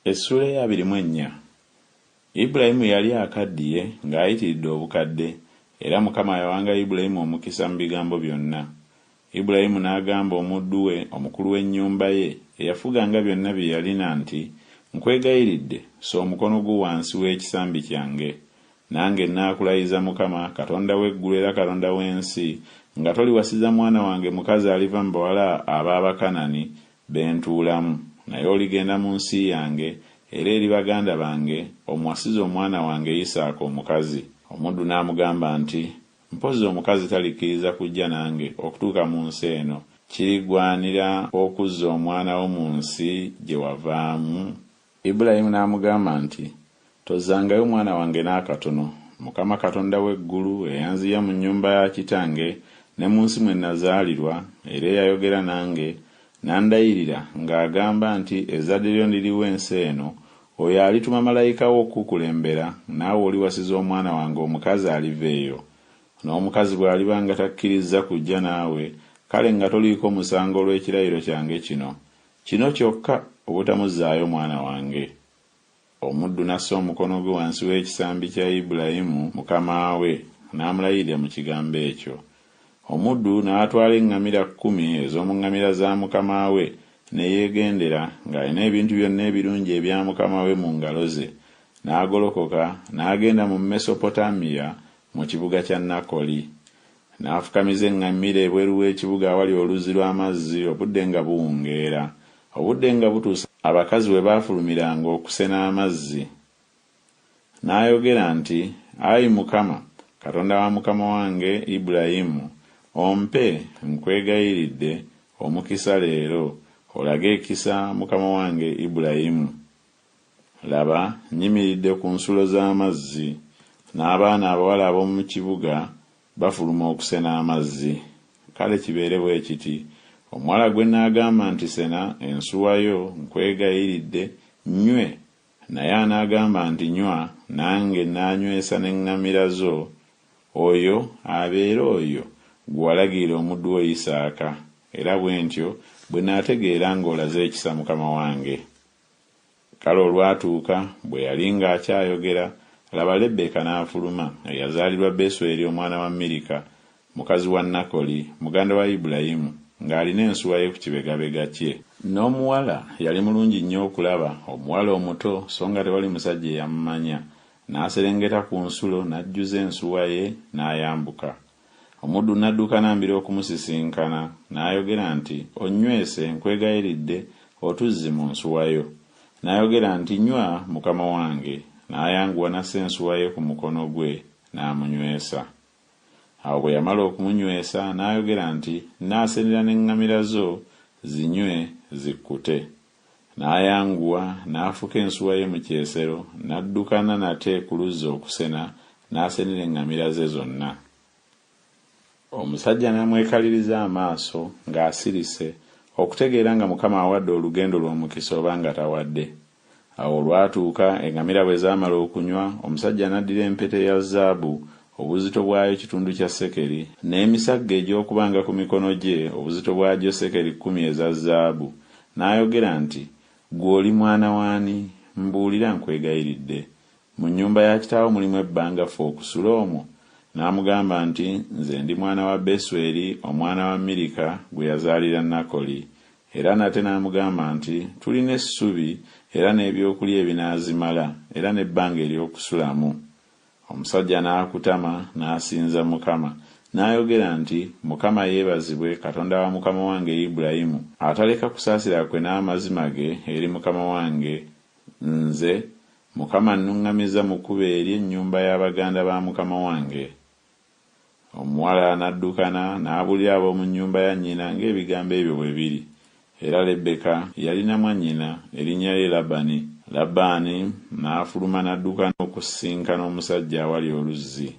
Essuula ey'abiri mu ennya. Ibulayimu yali akaddiye ng'ayitiridde obukadde, era Mukama yawanga Ibulayimu omukisa mu bigambo byonna. Ibulayimu n'agamba omuddu we, omukulu w'ennyumba ye, eyafuganga byonna bye yalina nti, Nkwegayiridde, ssa omukono gwo wansi w'ekisambi kyange. Nange nnaakulayiza Mukama, Katonda w'eggulu era Katonda w'ensi, nga toliwasiza mwana wange mukazi aliva mu bawala ab'Abakanani be ntuulamu, naye oligenda mu nsi yange, era eri baganda bange, omuwasize omwana wange Isaaka omukazi. Omuddu n'amugamba nti, Mpozzi omukazi talikkiriza kujja nange okutuuka mu nsi eno, kirigwanira okuzza omwana wo mu nsi gye wavaamu? Ibulayimu n'amugamba nti, Tozzangayo mwana wange n'akatono, Mukama Katonda w'eggulu eyanziya mu nnyumba ya kitange ne mu nsi mwe nazaalirwa, era eyayogera nange, n'andayirira ng'agamba nti Ezzadde lyo ndiriwa ensi eno, oyo alituma malayika we okukukulembera, naawe oliwasiza omwana wange omukazi aliva eyo. N'omukazi bw'aliba nga takkirizza kujja naawe, kale nga toliiko musango olw'ekirayiro kyange kino. Kino kyokka, obutamuzzaayo mwana wange. Omuddu n'assa omukono gwe wansi w'ekisambi kya Ibulayimu mukama we, n'amulayirira mu kigambo ekyo. Omuddu n'atwala eŋŋamira kkumi ez'omu ŋŋamira za mukama we, ne yeegendera, ng'alina ebintu byonna ebirungi ebya mukama we mu ngalo ze, n'agolokoka, n'agenda mu Mesopotamiya mu kibuga kya Nakoli. N'afukamiza eŋŋamira ebweru w'ekibuga awali oluzzi lw'amazzi obudde nga buwungeera. Obudde nga butuuse abakazi we baafulumiranga okusena amazzi. N'ayogera nti, Ayi Mukama, Katonda wa mukama wange Ibulayimu, ompe, nkwegayiridde, omukisa leero, olage ekisa mukama wange Ibulayimu. Laba, nnyimiridde ku nsulo z'amazzi, n'abaana abawala ab'omu kibuga bafuluma okusena amazzi. Kale kibeere bwe kiti, omuwala gwe nnaagamba nti, Sena ensuwa yo, nkwegayiridde, nnywe, naye anaagamba nti, Nywa, nange nnaanywesa n'eŋŋamira zo, oyo abeere oyo gwe walagirira omuddu wo Isaaka, era bwe ntyo bwe naategeera ng'olaze ekisa mukama wange. Kale olwatuuka, bwe yali ng'akyayogera, laba, Lebbeeka n'afuluma, eyazaalirwa Besweri omwana wa Mirika, mukazi wa Nakoli, muganda wa Ibulayimu, ng'alina ensuwa ye ku kibegabega kye. N'omuwala yali mulungi nnyo okulaba, omuwala omuto, so nga tewali musajja eyamumanya. N'aserengeta ku nsulo, n'ajjuza ensuwa ye, n'ayambuka. Omuddu n'addukana mbiro okumusisinkana, n'ayogera nti, Onnywese, nkwegayiridde, otuzzi mu nsuwa yo. N'ayogera nti, Nywa, mukama wange. N'ayanguwa n'assa ensuwa ye ku mukono gwe, n'amunywesa. Awo bwe yamala okumunywesa, n'ayogera nti, Nnaasenera n'eŋŋamira zo, zinywe, zikkute. N'ayanguwa, n'afuka ensuwa ye mu kyesero, n'addukana nate ku luzzi okusena, n'asenera eŋŋamira ze zonna. Omusajja n'amwekaliriza amaaso, ng'asirise, okutegeera nga Mukama awadde olugendo lwe omukisa oba nga tawadde. Awo olwatuuka, eŋŋamira bwe zaamala okunywa, omusajja n'addira empeta eya zaabu, obuzito bwayo kitundu kya sekeri, n'emisagga egy'okubanga ku mikono gye, obuzito bwagyo sekeri kkumi eza zaabu, N'ayogera nti, Ggwe oli mwana w'ani? Mbuulira, nkwegayiridde. Mu nnyumba ya kitaawo mulimu ebbanga ffe okusula omwo? N'amugamba nti, Nze ndi mwana wa Besweri, omwana wa Mirika, gwe yazaalira Nakoli. Era nate n'amugamba nti, Tulina essubi era n'ebyokulya ebinaazimala, era n'ebbanga ery'okusulamu. Omusajja n'akutama, n'asinza Mukama. N'ayogera nti, Mukama yeebazibwe, Katonda wa mukama wange Ibulayimu, ataleka kusaasira kwe n'amazima ge eri mukama wange nze, Mukama annuŋŋamizza mu kkubo eri ennyumba ya baganda ba mukama wange. Omuwala n'addukana n'abuulira ab'omu nnyumba ya nnyina ng'ebigambo ebyo bwe biri. Era Lebbeka yalina mwannyina, erinnya lye Labani. Labbaani n'afuluma n'addukana okusisinkana omusajja awali oluzzi.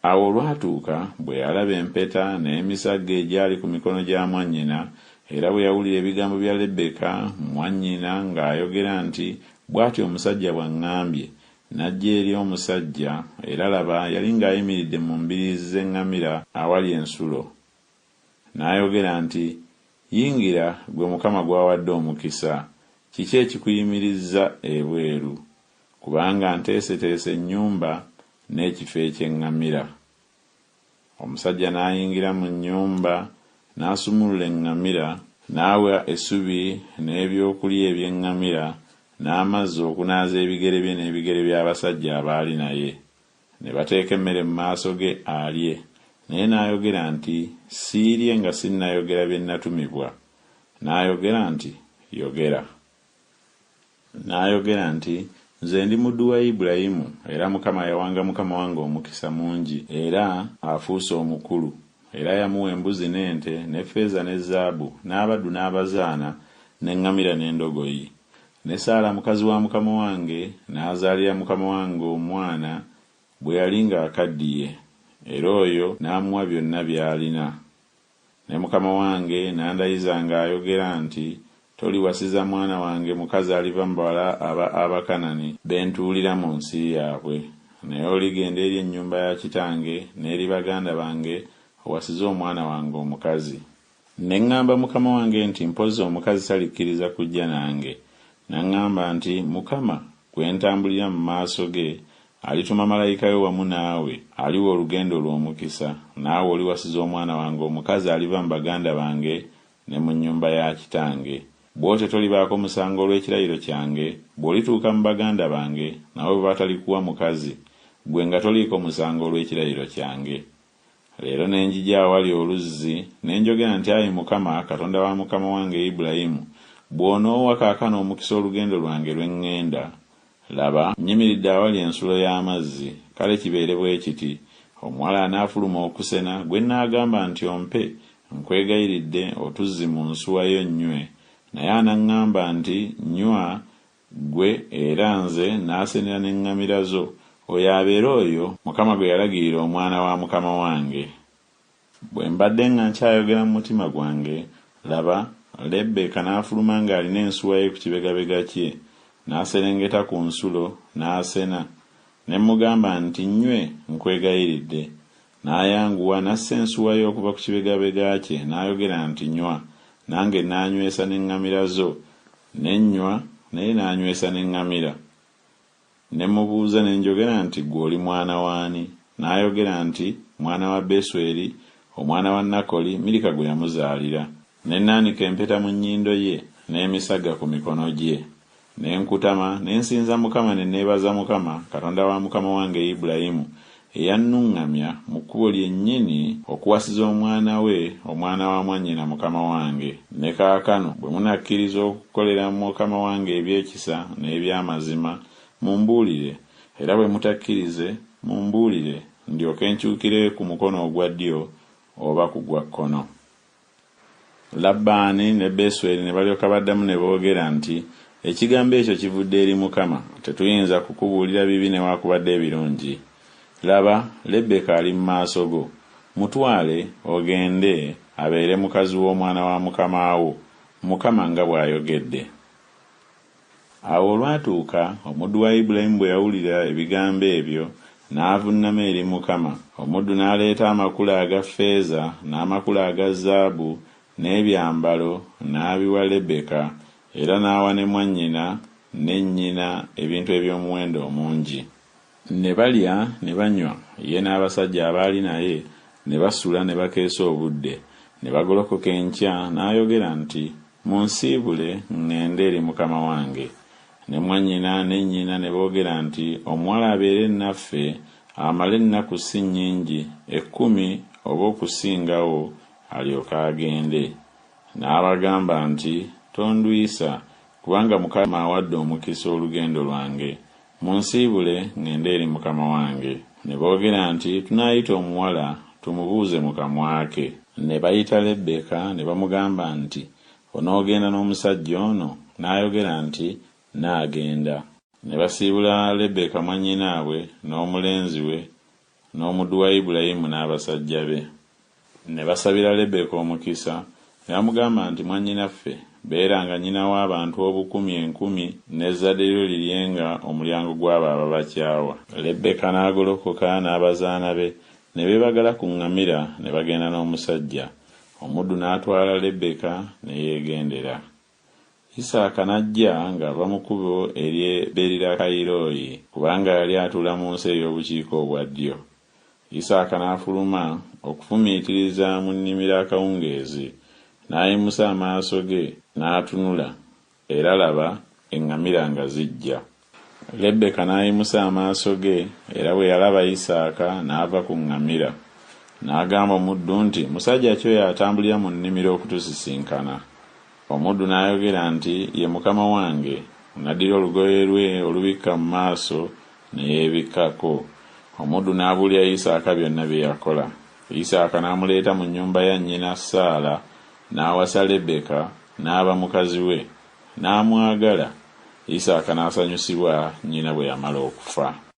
Awo olwatuuka, bwe yalaba empeta n'emisagga egyali ku mikono gya mwannyina, era bwe yawulira ebigambo bya Lebbeka mwannyina ng'ayogera nti, Bw'atyo omusajja bw'aŋŋambye, N'ajja eri omusajja, era laba, yali ng'ayimiridde mu mbiriizi z'eŋŋamira awali ensulo. N'ayogera nti, Yingira, ggwe Mukama gw'awadde omukisa. Kiki ekikuyimirizza ebweru? Kubanga nteeseteese ennyumba n'ekifo eky'eŋŋamira. Omusajja n'ayingira mu nnyumba, n'asumulula eŋŋamira, n'awa essubi n'ebyokulya eby'eŋŋamira, n'amazzi okunaaza ebigere bye n'ebigere by'abasajja abaali naye. Ne bateeka emmere mu maaso ge alye, naye n'ayogera nti Siirye nga sinnayogera bye nnatumibwa. N'ayogera nti Yogera. N'ayogera nti Nze ndi muddu wa Ibulayimu, era Mukama yawanga mukama wange omukisa mungi, era afuuse omukulu, era yamuwa embuzi n'ente, ne ffeeza ne zaabu, n'abaddu n'abazaana, n'eŋŋamira n'endogoyi. Ne Saala mukazi wa mukama wange n'azaalira mukama wange omwana bwe yali ng'akaddiye, era oyo n'amuwa byonna by'alina. Ne mukama wange n'andayiza ng'ayogera nti Toliwasiza mwana wange mukazi aliva mu bawala aba Abakanani be ntuulira mu nsi yaabwe, naye oligenda eri ennyumba ya kitange n'eri baganda bange owasize omwana wange omukazi. Ne ŋŋamba mukama wange nti Mpozzi omukazi talikkiriza kujja nange. N'aŋŋamba nti Mukama, gwe ntambulira mu maaso ge, alituma malayika we wamu naawe, aliwa olugendo lwo omukisa, naawe oliwasiza omwana wange omukazi aliva mu baganda bange ne mu nnyumba ya kitange. Bw'otyo tolibaako musango olw'ekirayiro kyange, bw'olituuka mu baganda bange, nabo bwe batalikuwa mukazi, ggwe nga toliiko musango olw'ekirayiro kyange. Leero ne njija awali oluzzi, ne njogera nti Ayi Mukama, Katonda wa mukama wange Ibulayimu, bw'onoowa kaakano omukisa olugendo lwange lwe ŋŋenda, laba, nnyimiridde awali ensulo y'amazzi, kale kibeere bwe kiti, omuwala anaafuluma okusena, gwe nnaagamba nti Ompe, nkwegayiridde, otuzzi mu nsuwa yo nnywe, naye anaŋŋamba nti Nnywa, Ggwe, era nze naasenera n'eŋŋamira zo, oyo abeere oyo Mukama gwe yalagirira omwana wa mukama wange. Bwe mbadde nga nkyayogera mu mutima gwange, laba, Lebbeeka n'afuluma ng'alina ensuwa ye ku kibegabega kye, n'aserengeta ku nsulo, n'asena. Ne mmugamba nti Nnywe, nkwegayiridde. N'ayanguwa, n'assa ensuwa ye okuva ku kibegabega kye, n'ayogera nti Nywa, nange naanywesa n'eŋŋamira zo. Ne nnywa, naye n'anywesa n'eŋŋamira. Ne mmubuuza ne njogera nti Ggwe oli mwana w'ani? N'ayogera nti Mwana wa Besweri, omwana wa Nakoli, Mirika gwe yamuzaalira. Ne nnaanika empeta mu nnyindo ye, n'emisagga ku mikono gye. Ne nkutama, ne nsinza Mukama ne neebaza Mukama, Katonda wa mukama wange Ibulayimu, eyannuŋŋamya mu kkubo lyennyini okuwasiza omwana we omwana wa mwannyina mukama wange. Ne kaakano bwe munakkiriza okukolera mukama wange eby'ekisa n'eby'amazima, mumbuulire, era bwe mutakkirize, mumbuulire, ndyoke nkyukire ku mukono ogwa ddyo oba ku gwa kkono. Labbaani ne Besweri ne balyoka baddamu ne boogera nti Ekigambo ekyo kivudde eri Mukama, tetuyinza kukubuulira bibi newakubadde ebirungi. Laba, Lebbeeka ali mu maaso go, mutwale, ogende, abeere mukazi w'omwana wa mukama wo, Mukama nga bw'ayogedde. Awo olwatuuka, omuddu wa Ibulayimu bwe yawulira ebigambo ebyo, n'avunnama eri Mukama. Omuddu n'aleeta amakula aga ffeeza n'amakula aga zaabu n'ebyambalo n'abiwa Lebbeeka, era n'awa ne mwannyina ne nnyina ebintu eby'omuwendo omungi. Ne balya ne banywa, ye n'abasajja abaali naye, ne basula ne bakeesa obudde. Ne bagolokoka enkya, n'ayogera nti Munsiibule ŋŋende eri mukama wange. Ne mwannyina ne nnyina ne boogera nti Omuwala abeere naffe amale ennaku si nnyingi, ekkumi oba okusingawo, alyoke agende. N'abagamba nti Tondwisa, kubanga Mukama awadde omukisa olugendo lwange. Munsiibule ŋŋende eri mukama wange. Ne boogera nti Tunaayita omuwala, tumubuuze mu kamwa ke. Ne bayita Lebbeeka ne bamugamba nti Onoogenda n'omusajja ono? N'ayogera nti Nnaagenda. Ne basiibula Lebbeeka mwannyinaabwe n'omulenzi we n'omuddu wa Ibulayimu n'abasajja be. Ne basabira Lebbeeka omukisa, ne bamugamba nti Mwannyinaffe, beeranga nnyina w'abantu obukumi enkumi, n'ezzadde lyo liryenga omulyango gw'abo ababakyawa. Lebbeeka n'agolokoka n'abazaana be, ne beebagala ku ŋŋamira, ne bagenda n'omusajja. Omuddu n'atwala Lebbeeka ne yeegendera. Isaaka n'ajja ng'ava mu kkubo ery'e Beerirakayiroyi, kubanga yali atuula mu nsi ey'obukiika obwa ddyo. Isaaka n'afuluma okufumiitiriza mu nnimiro akawungeezi, n'ayimusa amaaso ge n'atunula, era laba, eŋŋamira nga zijja. Lebbeka n'ayimusa amaaso ge, era bwe yalaba Isaaka, n'ava ku ŋŋamira. N'agamba omuddu nti, Musajja ki oyo atambulira mu nnimiro okutusisinkana? Omuddu n'ayogera nti, Ye mukama wange. N'addira olugoye lwe olubikka mu maaso ne yeebikkako. Omuddu n'abuulira Isaaka byonna bye yakola. Isaaka n'amuleeta mu nnyumba ya nnyina Saala, n'awasa Lebeka, n'aba mukazi we. N'amwagala, Isaaka n'asanyusibwa nnyina bwe yamala okufa.